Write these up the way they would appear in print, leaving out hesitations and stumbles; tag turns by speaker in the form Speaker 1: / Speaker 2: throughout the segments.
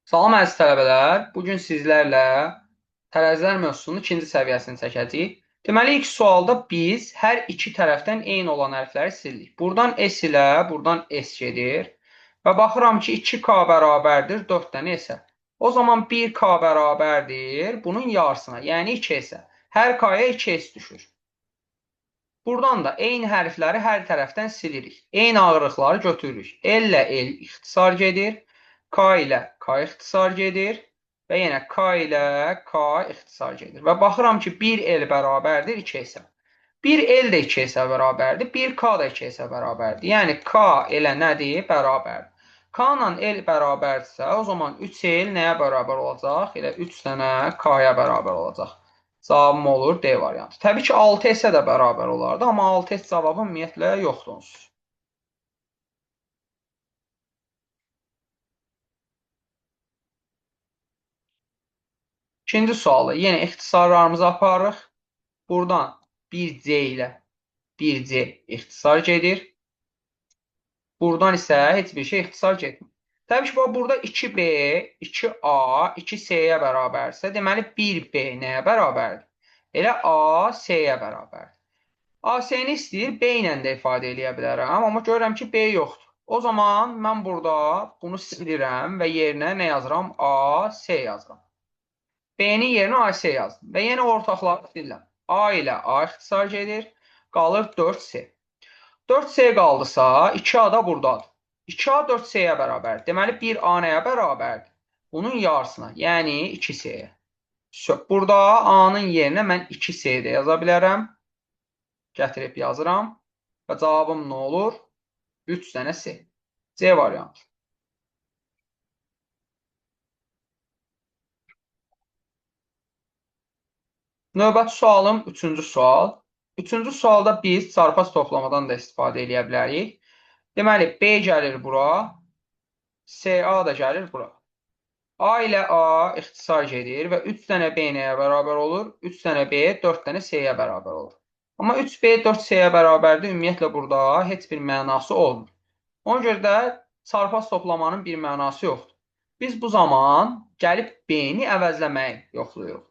Speaker 1: Salam əziz tələbələr, bu gün sizlərlə tərəzilər mövzusunun ikinci səviyyəsini çəkəcəyik. Deməli, ilk sualda biz hər iki tərəfdən eyni olan hərfləri silirik. Buradan S ilə buradan S gedir və baxıram ki, 2K bərabərdir 4 dənə S-ə. O zaman 1K bərabərdir bunun yarısına, yəni 2S-ə. Hər K-ya 2S düşür. Buradan da eyni hərfləri hər tərəfdən silirik. Eyni ağırlıqları götürürük. L ilə L ixtisar gedir. K ilə K ixtisar gedir və yenə K ilə K ixtisar gedir. Və baxıram ki, 1L bərabərdir 2S. 1L də 2S bərabərdir, 1K da 2S bərabərdir. Yəni K elə nədir? Bərabərdir. K ilə L bərabərdirsə, o zaman 3L nəyə bərabər olacaq? Elə 3 dənə K-ya bərabər olacaq. Cavabım olur D variantı. Təbii ki, 6S də bərabər olardı, amma 6S cavabı ümumiyyətlə yoxdur onsuz. İkinci sualda yenə ixtisarlarımızı aparırıq. Buradan 1C ilə 1C ixtisar gedir. Buradan isə heç bir şey ixtisar getmir. Təbii ki, burada 2B, 2A, 2C-yə bərabərsə, deməli 1B nəyə bərabərdir? Elə A, C-yə bərabərdir. A, C-ni istəyir, B ilə də ifadə eləyə bilərəm, amma görürəm ki, B yoxdur. O zaman mən burada bunu silirəm və yerinə nə yazıram? A, C yazıram. B-nin yerinə AC yazdım və yenə ortaqları silirəm. A ilə A ixtisar gedir, qalır 4C. 4C qaldısa, 2A da buradadır. 2A 4C-yə bərabərdir. Deməli, 1A nəyə bərabərdir? Bunun yarısına, yəni 2C-yə. Burada A-nın yerinə mən 2C də yaza bilərəm. Gətirib yazıram və cavabım nə olur? 3 dənə C. C variantı. Növbəti sualım üçüncü sual. Üçüncü sualda biz çarpaz toplamadan da istifadə eləyə bilərik. Deməli, B gəlir bura, SA da gəlir bura. A ilə A ixtisar gedir və 3 dənə B nəyə bərabər olur? 3 dənə B 4 dənə C-yə bərabər olur. Amma 3B 4C-yə bərabərdir. Ümumiyyətlə, burada heç bir mənası olmur. Ona görə də çarpaz toplamanın bir mənası yoxdur. Biz bu zaman gəlib B-ni əvəzləməyi yoxlayırıq.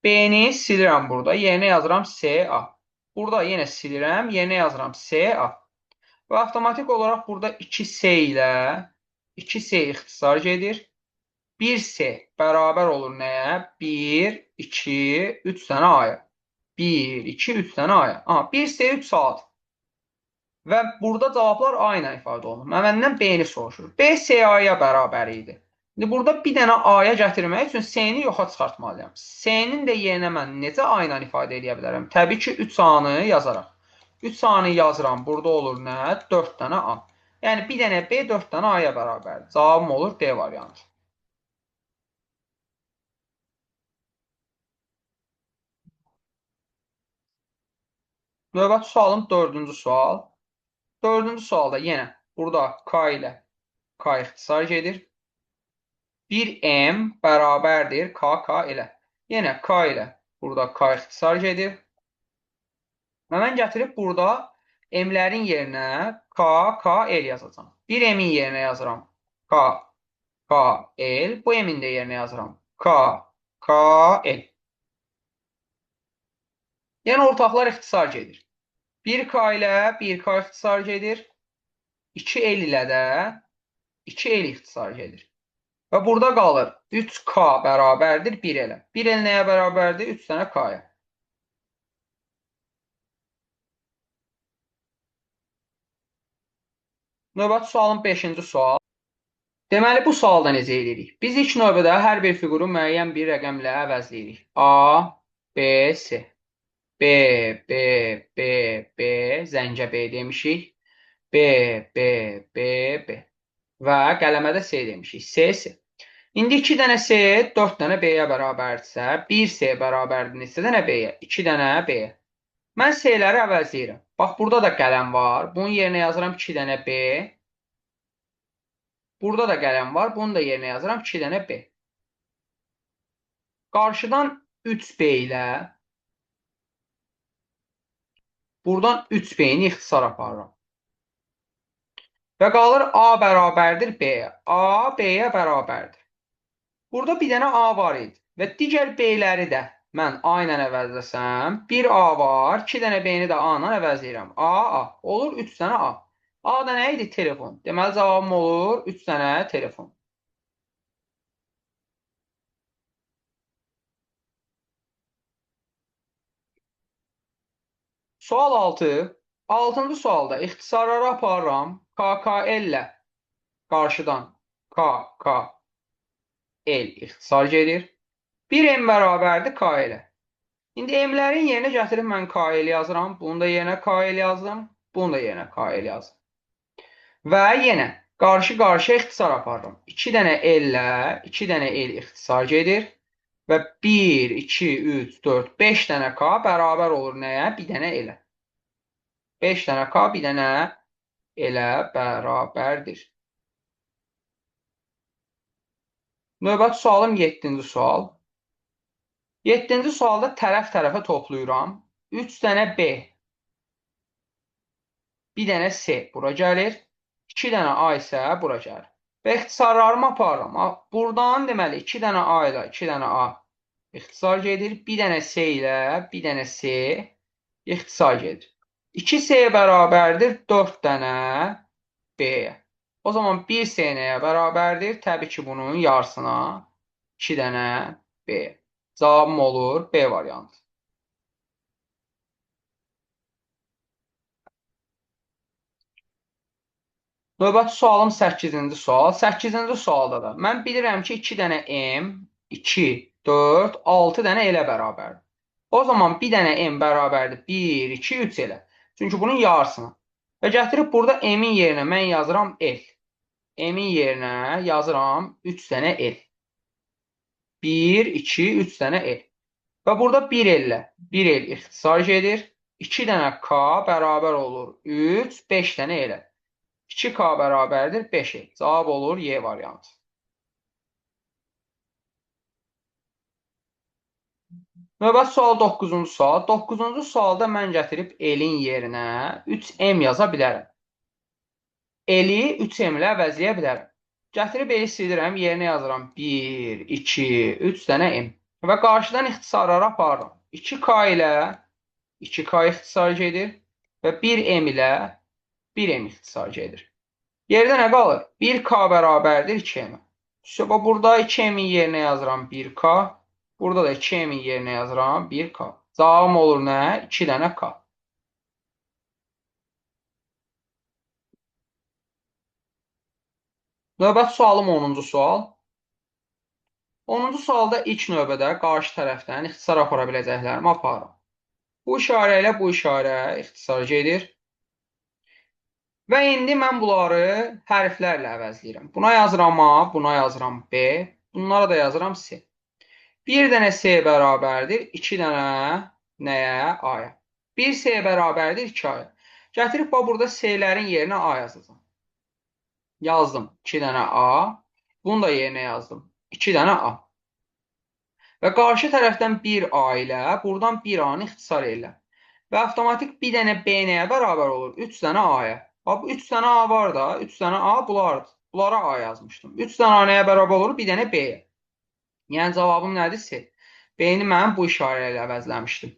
Speaker 1: B-ni silirəm burada, yerinə yazıram SA. Burada yenə silirəm, yerinə yazıram SA. Və avtomatik olaraq burada 2C ilə 2C ixtisar gedir. 1C bərabər olur nəyə? 1, 2, 3 dənə A-ya. 1, 2, 3 dənə A-ya. Aha, 1C 3 A-dır. Və burada cavablar A ilə ifadə olunur. Məndən B-ni soruşur. B SA-ya bərabər idi. İndi burada bir dənə A-ya gətirmək üçün C-ni yoxa çıxartmalıyam. C-nin də yerinə mən necə A ilə ifadə eləyə bilərəm? Təbii ki, 3A-nı yazaraq. 3A-nı yazıram. Burada olur nə? 4 dənə A. Yəni, bir dənə B 4 dənə A-ya bərabərdir. Cavabım olur D variantı. Növbəti sualım dördüncü sual. Dördüncü sualda yenə burada K ilə K ixtisar gedir. 1M bərabərdir KK ilə. Yenə K ilə burada K ixtisar gedir. Və mən gətirib burada M-lərin yerinə K, K, L yazacağam. 1M-in yerinə yazıram K, K, L. Bu M-in də yerinə yazıram K, K, L. Yəni ortaqlar ixtisar gedir. 1K ilə 1K ixtisar gedir. 2L ilə də 2L ixtisar gedir. Və burada qalır 3K bərabərdir 1L-ə. 1L nəyə bərabərdir? 3 dənə K-ya. Növbəti sualım 5-ci sual. Deməli, bu sualda necə edirik? Biz ilk növbədə hər bir fiquru müəyyən bir rəqəmlə əvəzləyirik. A, B, C. B, B, B, B, zəncə B demişik. B, B, B, B. Və qələmədə C demişik. C, C. İndi 2 dənə C 4 dənə B-yə bərabərdirsə, 1 C bərabərdir neçə dənə B-yə? 2 dənə B-yə. Mən C-ləri əvəzləyirəm. Bax, burada da qələm var. Bunun yerinə yazıram 2 dənə B. Burada da qələm var. Bunun da yerinə yazıram 2 dənə B. Qarşıdan 3B ilə buradan 3B-ni ixtisar aparıram. Və qalır A bərabərdir B-yə. A B-yə bərabərdir. Burada bir dənə A var idi və digər B-ləri də mən A ilə əvəzləsəm, 1 A var, 2 dənə B-ni də A ilə əvəzləyirəm. A, A. Olur 3 dənə A. A da nə idi? Telefon. Deməli, cavabım olur 3 dənə telefon. Sual 6. 6-cı sualda ixtisarları aparıram. KKL ilə qarşıdan KKL ixtisar gedir. 1M bərabərdir KL-ə. İndi M-lərin yerinə gətirib mən KL yazıram. Bunu da yerinə KL yazdım. Bunu da yerinə KL yazdım. Və yenə qarşı-qarşıya ixtisar aparıram. 2 dənə L ilə 2 dənə L ixtisar gedir. Və 1, 2, 3, 4, 5 dənə K bərabər olur nəyə? Bir dənə L-ə. 5 dənə K bir dənə L-ə bərabərdir. Növbəti sualım 7-ci sual. 7-ci sualda tərəf-tərəfə toplayıram. 3 dənə B, bir dənə C bura gəlir. 2 dənə A isə bura gəlir. Və ixtisarlarımı aparıram. Buradan deməli 2 dənə A ilə 2 dənə A ixtisar gedir. Bir dənə C ilə bir dənə C ixtisar gedir. 2C bərabərdir 4 dənə B-yə. O zaman 1C nəyə bərabərdir? Təbii ki, bunun yarısına 2 dənə B. Cavabım olur B variantı. Növbəti sualım 8-ci sual. 8-ci sualda da mən bilirəm ki, 2 dənə M, 2, 4, 6 dənə elə bərabərdir. O zaman bir dənə M bərabərdir 1, 2, 3 elə. Çünki bunun yarısına. Və gətirib burada M-in yerinə mən yazıram L. M-in yerinə yazıram 3 dənə L. 1, 2, 3 dənə L. Və burada 1 L ilə 1 L ixtisar gedir. 2 dənə K bərabər olur 3, 5 dənə L. 2K bərabərdir 5L. Cavab olur Y variantı. Növbəti sual 9-cu sual. 9-cu sualda mən gətirib L-in yerinə 3M yaza bilərəm. L-i 3M ilə əvəzləyə bilərəm. Gətirib L-i silirəm, yerinə yazıram 1, 2, 3 dənə M. Və qarşıdan ixtisarları aparıram. 2K ilə 2K ixtisar gedir və 1M ilə 1M ixtisar gedir. Yerdə nə qalır? 1K bərabərdir 2M. Burada 2M-in yerinə yazıram 1K. Burada da 2M-in yerinə yazıram 1K. Cavabım olur nə? 2 dənə K. Növbəti sualım 10-cu sual. 10-cu sualda ilk növbədə qarşı tərəfdən ixtisar apara biləcəklərimi aparıram. Bu işarə ilə bu işarə ixtisar gedir. Və indi mən bunları hərflərlə əvəzləyirəm. Buna yazıram A, buna yazıram B, bunlara da yazıram C. Bir dənə C bərabərdir 2 dənə nəyə? A-ya. 1 C bərabərdir 2 A-ya. Gətirib bax burada C-lərin yerinə A yazacağam. Yazdım 2 dənə A. Bunu da yerinə yazdım. 2 dənə A. Və qarşı tərəfdən 1A ilə buradan 1A-nı ixtisar edirəm. Və avtomatik bir dənə B nəyə bərabər olur? 3 dənə A-ya. Bax, bu 3 dənə A var da, 3 dənə A bunlardır. Bunlara A yazmışdım. 3 dənə A nəyə bərabər olur? Bir dənə B-yə. Yəni cavabım nədir? C. B-ni mən bu işarə ilə əvəzləmişdim.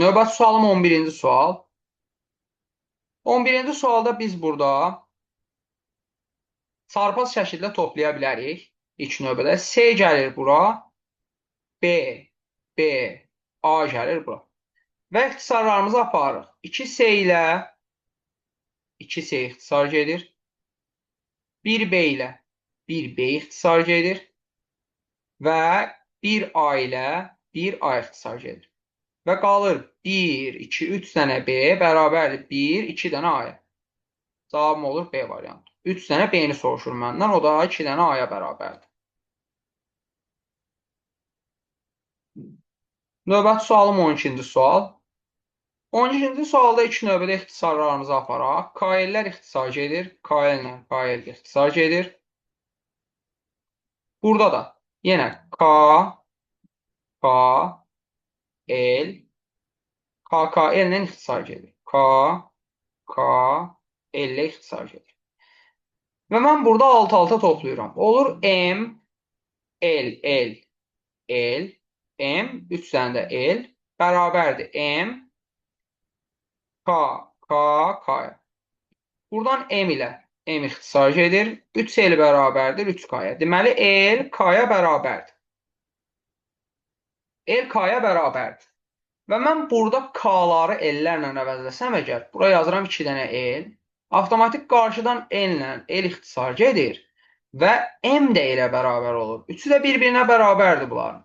Speaker 1: Növbəti sualım 11-ci sual. 11-ci sualda biz burada çarpaz şəkildə toplaya bilərik. İlk növbədə C gəlir bura, B, B, A gəlir bura. Və ixtisarlarımızı aparırıq. 2C ilə 2C ixtisar gedir. 1B ilə 1B ixtisar gedir. Və 1A ilə 1A ixtisar gedir. Və qalır 1, 2, 3 dənə B bərabərdir 1, 2 dənə A-ya. Cavabım olur B variantı. 3 dənə B-ni soruşur məndən, o da 2 dənə A-ya bərabərdir. Növbəti sualım 12-ci sual. 12-ci sualda ilk növbədə ixtisarlarımızı aparaq. KL-lər ixtisar gedir. KL ilə KL ixtisar gedir. Burada da yenə K, K, L, K, K, L ilə ixtisar gedir. K, K, L ilə ixtisar gedir. Və mən burada alt-alta toplayıram. Olur M, L, L, L, M, 3 dənə də L bərabərdir M, K, K, K. Buradan M ilə M ixtisar gedir. 3L bərabərdir 3K-ya. Deməli, L K-ya bərabərdir. L K-ya bərabərdir. Və mən burada K-ları L-lərlə əvəzləsəm əgər, bura yazıram 2 dənə L, avtomatik qarşıdan N ilə L ixtisar gedir və M də elə bərabər olur. Üçü də bir-birinə bərabərdir bunların.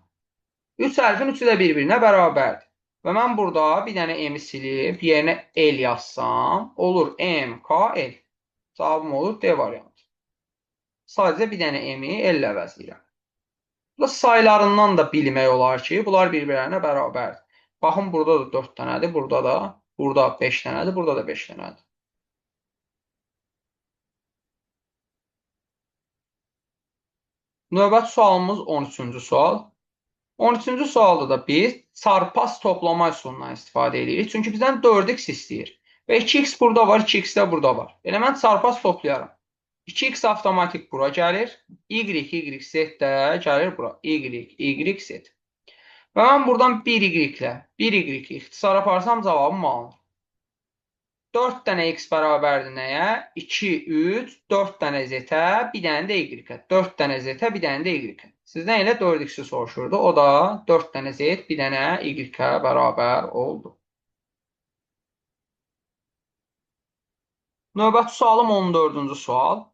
Speaker 1: 3 hərfin üçü də bir-birinə bərabərdir. Və mən burada bir dənə M-i silib, yerinə L yazsam, olur M, K, L. Cavabım olur D variantı. Sadəcə bir dənə M-i L ilə əvəzləyirəm. Burada saylarından da bilmək olar ki, bunlar bir-birlərinə bərabərdir. Baxın, burada da 4 dənədir, burada da, burada 5 dənədir, burada da 5 dənədir. Növbəti sualımız 13-cü sual. 13-cü sualda da biz çarpaz toplama üsulundan istifadə edirik. Çünki bizdən 4x istəyir. Və 2x burada var, 2x də burada var. Elə mən çarpaz toplayaram. 2x avtomatik bura gəlir. Y, Y, Z də gəlir bura. Y, Y, Z. Və mən buradan 1y ilə 1y ixtisar aparsam cavabım alınır. 4 dənə x bərabərdir nəyə? 2, 3, 4 dənə z-ə, bir dənə də y-ə. 4 dənə z-ə, bir dənə də y-ə. Sizdən elə 4x-i soruşurdu. O da 4 dənə z, bir dənə y-ə bərabər oldu. Növbəti sualım 14-cü sual.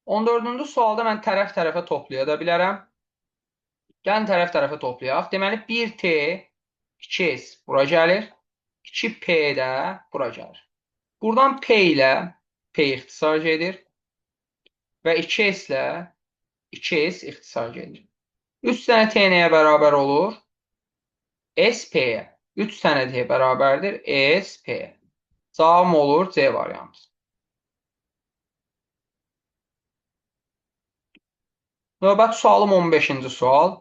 Speaker 1: 14-cü sualda mən tərəf-tərəfə toplaya da bilərəm. Gəlin tərəf-tərəfə toplayaq. Deməli 1T, 2S bura gəlir. 2P də bura gəlir. Buradan P ilə P ixtisar gedir. Və 2S ilə 2S ixtisar gedir. 3 dənə T nəyə bərabər olur? SP-yə. 3 dənə T bərabərdir SP-yə. Cavabım olur C variantı. Növbəti sualım 15-ci sual.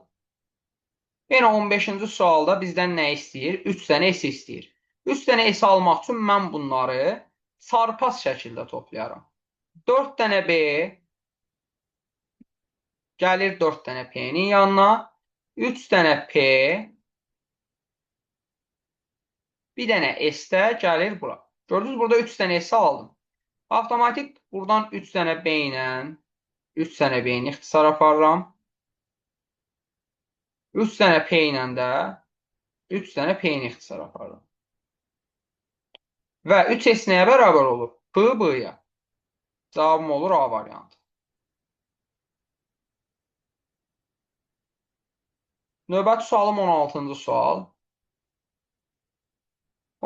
Speaker 1: Yenə 15-ci sualda bizdən nə istəyir? 3 dənə S istəyir. 3 dənə S almaq üçün mən bunları çarpaz şəkildə toplayaram. 4 dənə B gəlir 4 dənə P-nin yanına. 3 dənə P, bir dənə S də gəlir bura. Gördünüz, burada 3 dənə S aldım. Avtomatik buradan 3 dənə B ilə 3 dənə B-ni ixtisar aparıram. 3 dənə P ilə də 3 dənə P-ni ixtisar aparıram. Və 3S nəyə bərabər olur? P, B-yə. Cavabım olur A variantı. Növbəti sualım 16-cı sual.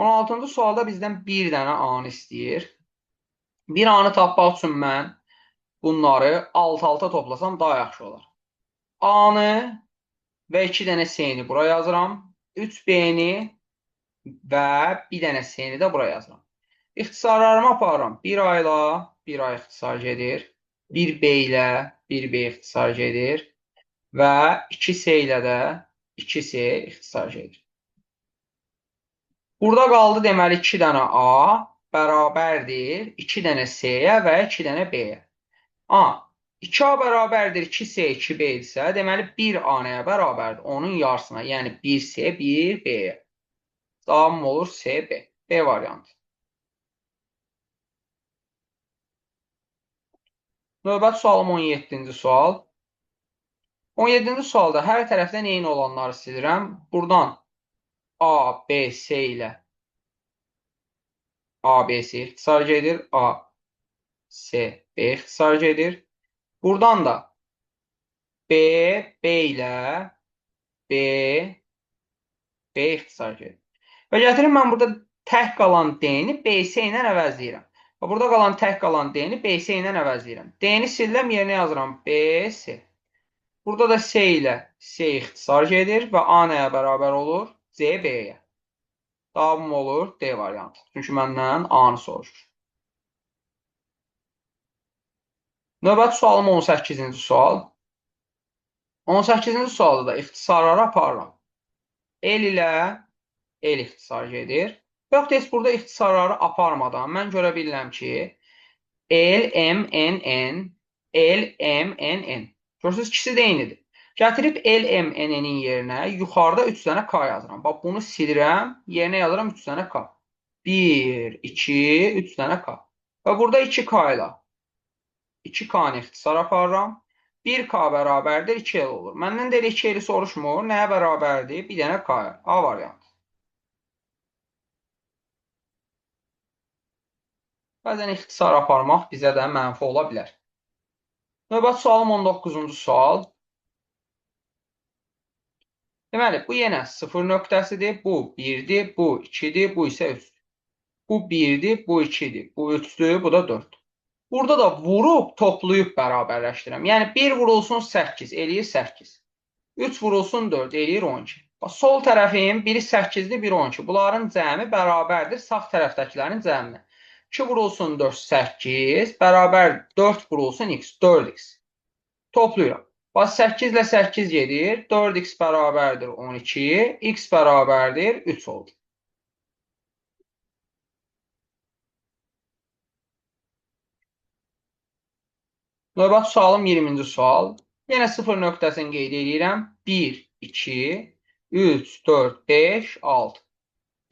Speaker 1: 16-cı sualda bizdən bir dənə A-nı istəyir. Bir A-nı tapmaq üçün mən bunları alt-alta toplasam daha yaxşı olar. A-nı və 2 dənə S-ni bura yazıram. 3B-ni və bir dənə S-ni də bura yazıram. İxtisarlarımı aparıram. 1 A ilə 1 A ixtisar gedir. 1B ilə 1B ixtisar gedir. Və 2S ilə də 2S ixtisar gedir. Burada qaldı deməli 2 dənə A bərabərdir 2 dənə S-yə və 2 dənə B-yə. A, 2A bərabərdir 2S 2B idisə, deməli 1A nəyə bərabərdir? Onun yarısına, yəni 1S 1B-yə. Cavabım olur SB. B variantı. Növbəti sualım 17-ci sual. 17-ci sualda hər tərəfdən eyni olanları silirəm. Buradan A, B, C ilə A, B, C ixtisar gedir. A, C, B ixtisar gedir. Buradan da B, B ilə B, B ixtisar gedir. Və gətirim, mən burada tək qalan D-ni BC ilə əvəzləyirəm. Və burada qalan tək qalan D-ni BC ilə əvəzləyirəm. D-ni silirəm, yerinə yazıram BC. Burada da C ilə C ixtisar gedir və A nəyə bərabər olur? C, B-yə. Cavabım olur D variantı. Çünki məndən A-nı soruşur. Növbəti sualım 18-ci sual. 18-ci sualda da ixtisarları aparıram. L ilə L ixtisar gedir. Və yaxud da heç burada ixtisarları aparmadan mən görə bilirəm ki, L, M, N, N, L, M, N, N. Görürsünüz, ikisi də eynidir. Gətirib L, M, N, N-in yerinə yuxarıda 3 dənə K yazıram. Bax, bunu silirəm, yerinə yazıram 3 dənə K. 1, 2, 3 dənə K. Və burada 2K ilə 2K-nı ixtisar aparıram. 1K bərabərdir 2L olur. Məndən də elə 2L-i soruşmur. Nəyə bərabərdir? Bir dənə K-ya. A variantı. Bəzən ixtisar aparmaq bizə də mənfi ola bilər. Növbəti sualım 19-cu sual. Deməli, bu yenə 0 nöqtəsidir, bu 1-dir, bu 2-dir, bu isə 3-dür. Bu 1-dir, bu 2-dir, bu 3-dür, bu da 4-dür. Burada da vurub, toplayıb bərabərləşdirəm. Yəni, 1 vurulsun 8, eləyir 8. 3 vurulsun 4, eləyir 12. Bax, sol tərəfin biri 8-dir, biri 12. Bunların cəmi bərabərdir sağ tərəfdəkilərin cəminə. 2 vurulsun 4, 8, bərabər 4 vurulsun x, 4x. Toplayıram. Bax, 8 ilə 8 gedir, 4x bərabərdir 12, x bərabərdir 3 oldu. Növbəti sualım 20-ci sual. Yenə 0 nöqtəsini qeyd edirəm. 1, 2, 3, 4, 5, 6.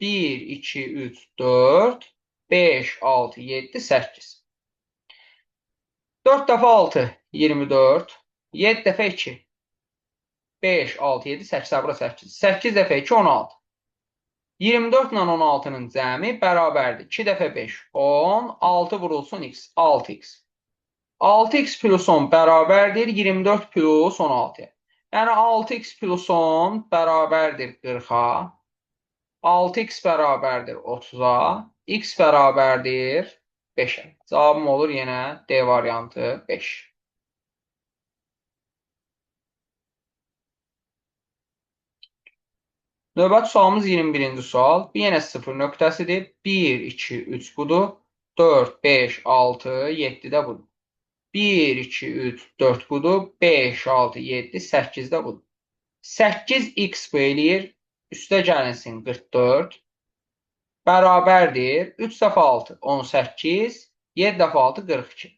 Speaker 1: 1, 2, 3, 4, 5, 6, 7, 8. 4 dəfə 6, 24. 7 dəfə 2, 5, 6, 7, 8, bura 8. 8 dəfə 2, 16. 24 ilə 16-nın cəmi bərabərdir. 2 dəfə 5, 10, 6 vurulsun x, 6x. 6x plus 10 bərabərdir 24 plus 16-ya. Yəni 6x plus 10 bərabərdir 40-a. 6x bərabərdir 30-a. X bərabərdir 5-ə. Cavabım olur yenə D variantı 5. Növbəti sualımız 21-ci sual. Bu yenə 0 nöqtəsidir. 1, 2, 3 budur. 4, 5, 6, 7 də budur. 1, 2, 3, 4 budur. 5, 6, 7, 8 də budur. 8x bu eləyir. Üstə gəlinsin 44. Bərabərdir. 3 dəfə 6, 18. 7 dəfə 6, 42.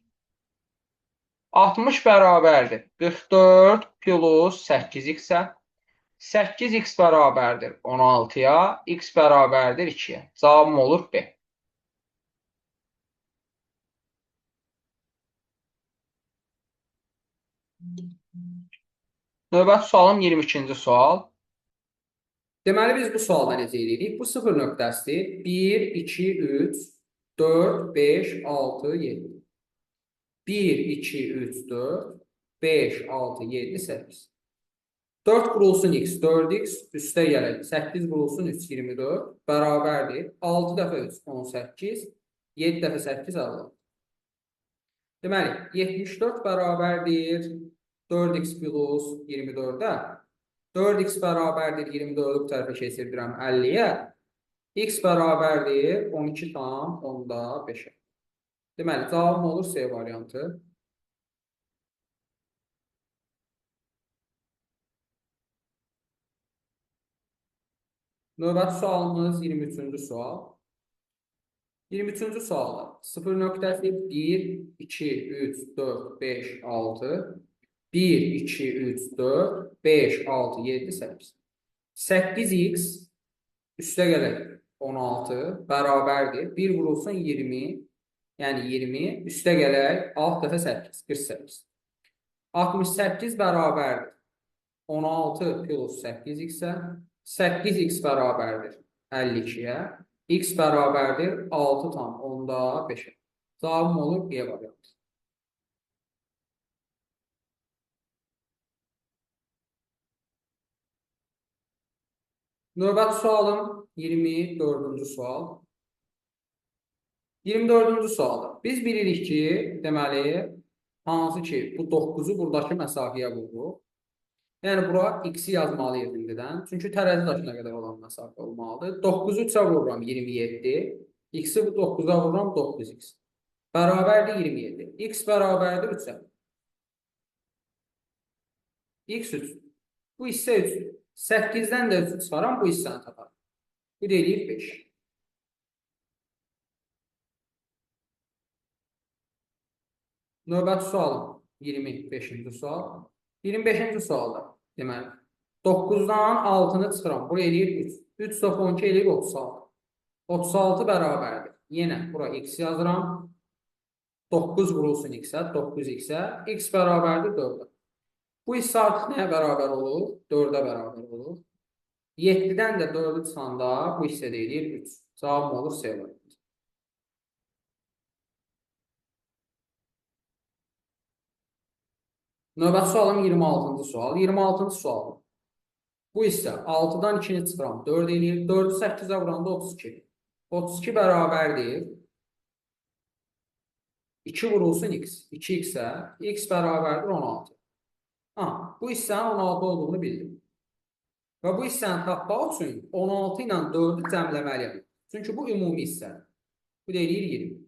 Speaker 1: 60 bərabərdir. 44 plus 8x-ə. 8x bərabərdir 16-ya. X bərabərdir 2-yə. Cavabım olur B. Növbəti sualım 22-ci sual. Deməli, biz bu sualda necə eləyirik? Bu 0 nöqtəsidir. 1, 2, 3, 4, 5, 6, 7. 1, 2, 3, 4, 5, 6, 7, 8. 4 vurulsun x, 4x, üstə gələk. 8 vurulsun 3, 24, bərabərdir. 6 dəfə 3, 18, 7 dəfə 8, 56. Deməli, 74 bərabərdir 4x plus 24-ə. 4x bərabərdir 24-ü bu tərəfə keçirdirəm 50-yə. X bərabərdir 12,5-ə. Deməli, cavabım olur C variantı. Növbəti sualımız 23-cü sual. 23-cü sualda 0 nöqtəsi 1, 2, 3, 4, 5, 6, 1, 2, 3, 4, 5, 6, 7, 8. 8x üstə gələk 16 bərabərdir. 1 vurulsun 20, yəni 20, üstə gələk 6 dəfə 8, 48. 68 bərabərdir. 16 plus 8x-ə, 8x bərabərdir 52-yə, x bərabərdir 6,5-ə. Cavabım olur B variantı. Növbəti sualım 24-cü sual. 24-cü sualda biz bilirik ki, deməli, hansı ki, bu 9-u buradakı məsafəyə vururuq. Yəni, bura x-i yazmalıyıq indidən. Çünki tərəzi daşına qədər olan məsafə olmalıdır. 9-u 3-ə vururam 27. X-i 9-a vururam 9x. Bərabərdir 27. X bərabərdir 3-ə. X 3. Bu hissə 3. 8-dən də 3-ü çıxaram, bu hissəni taparam. Bu da eləyir 5. Növbəti sualım 25-ci sual. 25-ci sualda deməli 9-dan 6-nı çıxıram. Bura eləyir 3. 3 dəfə 12 eləyir 36. 36 bərabərdir. Yenə bura x yazıram. 9 vurulsun x-ə, 9x-ə. X bərabərdir 4-ə. Bu hissə artıq nəyə bərabər olur? 4-ə bərabər olur. 7-dən də 4-ü çıxanda bu hissə də eləyir 3. Cavabım olur C variantı. Növbəti sualım 26-cı sual. 26-cı sual. Bu hissə 6-dan 2-ni çıxıram, 4 eləyir. 4-ü 8-ə vuranda 32. 32 bərabərdir. 2 vurulsun x. 2x-ə. X bərabərdir 16. Ha, bu hissənin 16 olduğunu bildim. Və bu hissəni tapmaq üçün 16 ilə 4-ü cəmləməliyəm. Çünki bu ümumi hissədir. Bu da eləyir 20.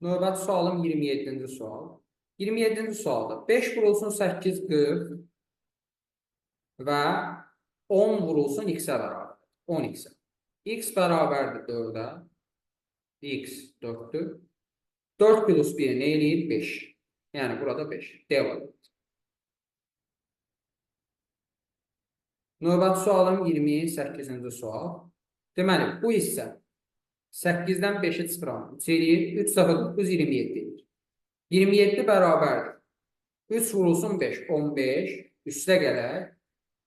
Speaker 1: Növbəti sualım 27-ci sual. 27-ci sualda 5 vurulsun 8, 40 və 10 vurulsun x-ə bərabər. 10x-ə. X bərabərdir 4-ə. X 4-dür. 4 plus 1 nə eləyir? 5. Yəni burada 5. D variantı. Növbəti sualım 28-ci sual. Deməli, bu hissə 8-dən 5-i çıxıram. 3 eləyir. 3 dəfə 9, 27 eləyir. 27 bərabərdir. 3 vurulsun 5, 15. Üstə gələk.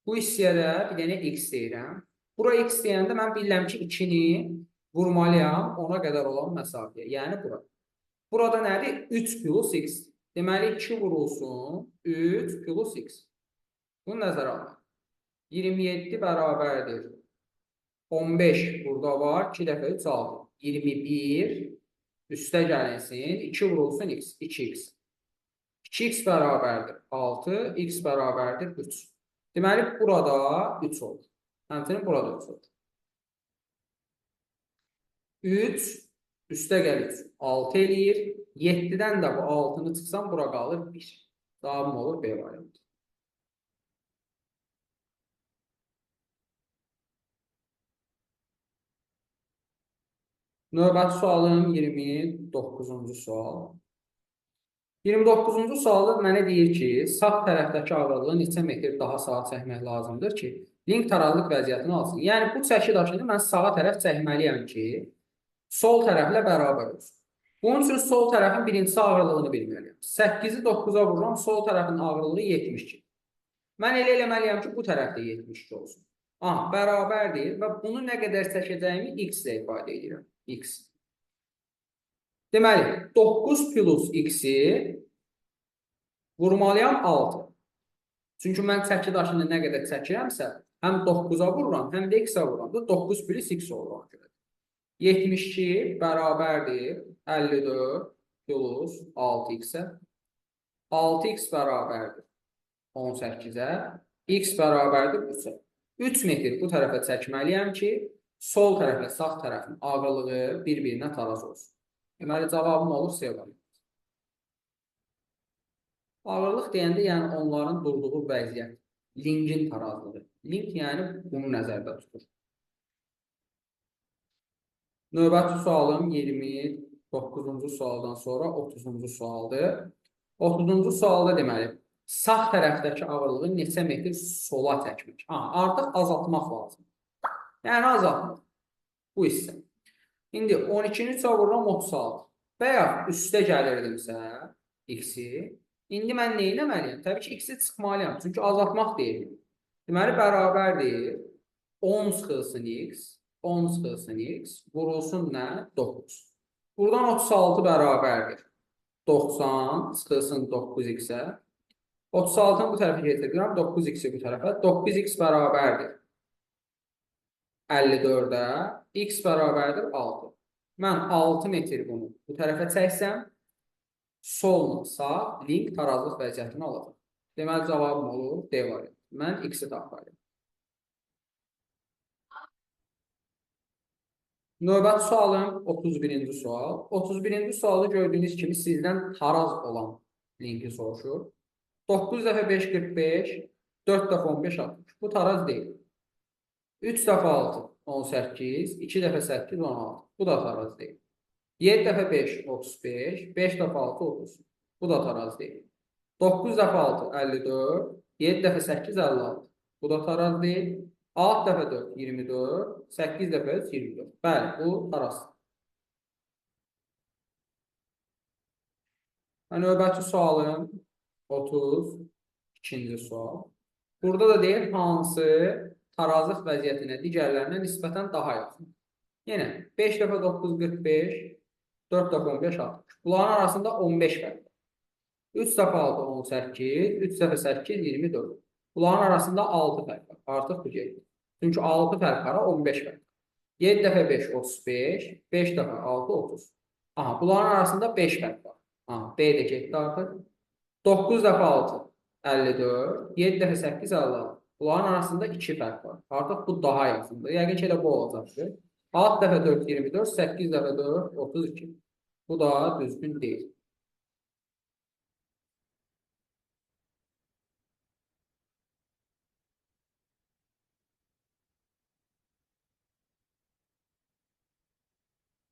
Speaker 1: Bu hissəyə də bir dənə x deyirəm. Bura x deyəndə mən bilirəm ki, 2-ni vurmalıyam ona qədər olan məsafəyə. Yəni bura. Burada nədir? 3 plus x. Deməli, 2 vurulsun 3 plus x. Bunu nəzərə alın. 27 bərabərdir. 15 burada var. 2 dəfə 3, 6. 21 üstə gəlinsin. 2 vurulsun x. 2x. 2x bərabərdir 6. X bərabərdir 3. Deməli, burada 3 olur. Həmçinin burada 3 olur. 3 üstə gəl 3. 6 eləyir. 7-dən də bu 6-nı çıxsam, bura qalır 1. Cavabım olur B variantı. Növbəti sualım 29-cu sual. 29-cu sualda mənə deyir ki, sağ tərəfdəki ağırlığı neçə metr daha sağa çəkmək lazımdır ki, link tarazlıq vəziyyətini alsın. Yəni, bu çəki daşını mən sağa tərəf çəkməliyəm ki, sol tərəflə bərabər olsun. Bunun üçün sol tərəfin birincisi ağırlığını bilməliyəm. 8-i 9-a vururam, sol tərəfin ağırlığı 72. Mən elə eləməliyəm ki, bu tərəfdə 72 olsun. Aha, bərabərdir və bunu nə qədər çəkəcəyimi x ilə ifadə edirəm. X. Deməli, 9 plus x-i vurmalıyam 6. Çünki mən çəki daşını nə qədər çəkirəmsə, həm 9-a vururam, həm də x-ə vururam. 9 plus x olur ona görə. 72 bərabərdir 54 plus 6x-ə. 6x bərabərdir 18-ə. X bərabərdir 3-ə. 3 metr bu tərəfə çəkməliyəm ki, sol tərəflə sağ tərəfin ağırlığı bir-birinə taraz olsun. Deməli, cavabım olur C variantı. Ağırlıq deyəndə, yəni onların durduğu vəziyyət, linkin tarazlığı. Link, yəni bunu nəzərdə tutur. Növbəti sualım 29-cu sualdan sonra 30-cu sualdır. 30-cu sualda deməli, sağ tərəfdəki ağırlığı neçə metr sola çəkmək? Aha, artıq azaltmaq lazım. Yəni azaltmaq. Bu hissə. İndi 12-ni 3-ə vururam 36. Bayaq üstə gəlirdimsə x-i. İndi mən nə eləməliyəm? Təbii ki, x-i çıxmalıyam. Çünki azaltmaq deyil. Deməli, bərabərdir. 10 çıxılsın x, 10 çıxılsın x, vurulsun nə? 9. Buradan 36 bərabərdir. 90 çıxılsın 9x-ə. 36-nı bu tərəfə getirirəm, 9x-i bu tərəfə. 9x bərabərdir 54-ə, x bərabərdir 6. Mən 6 metr bunu bu tərəfə çəksəm, solla sağ link tarazlıq vəziyyətini alacaq. Deməli, cavabım olur D variantı. Mən x-i tapmalıyam. Növbəti sualım 31-ci sual. 31-ci sualı gördüyünüz kimi sizdən taraz olan linki soruşur. 9 dəfə 5, 45, 4 dəfə 15, 60. Bu taraz deyil. 3 dəfə 6, 18. 2 dəfə 8, 16. Bu da taraz deyil. 7 dəfə 5, 35. 5 dəfə 6, 30. Bu da taraz deyil. 9 dəfə 6, 54. 7 dəfə 8, 56. Bu da taraz deyil. 6 dəfə 4, 24. 8 dəfə 3, 24. Bəli, bu taraz. Növbəti sualım 32-ci sual. Burada da deyir, hansı tarazlıq vəziyyətinə digərlərinə nisbətən daha yaxın. Yenə 5 dəfə 9, 45, 4 dəfə 15, 60. Bunların arasında 15 fərq var. 3 dəfə 6, 18, 3 dəfə 8, 24. Bunların arasında 6 fərq var. Artıq bu gedir. Çünki 6 fərq var, 15 fərq. 7 dəfə 5, 35, 5 dəfə 6, 30. Aha, bunların arasında 5 fərq var. Aha, B də getdi artıq. 9 dəfə 6, 54, 7 dəfə 8, 56. Bunların arasında 2 fərq var. Artıq bu daha yaxındır. Yəqin ki, elə bu olacaqdır. 6 dəfə 4, 24, 8 dəfə 4, 32. Bu da düzgün deyil.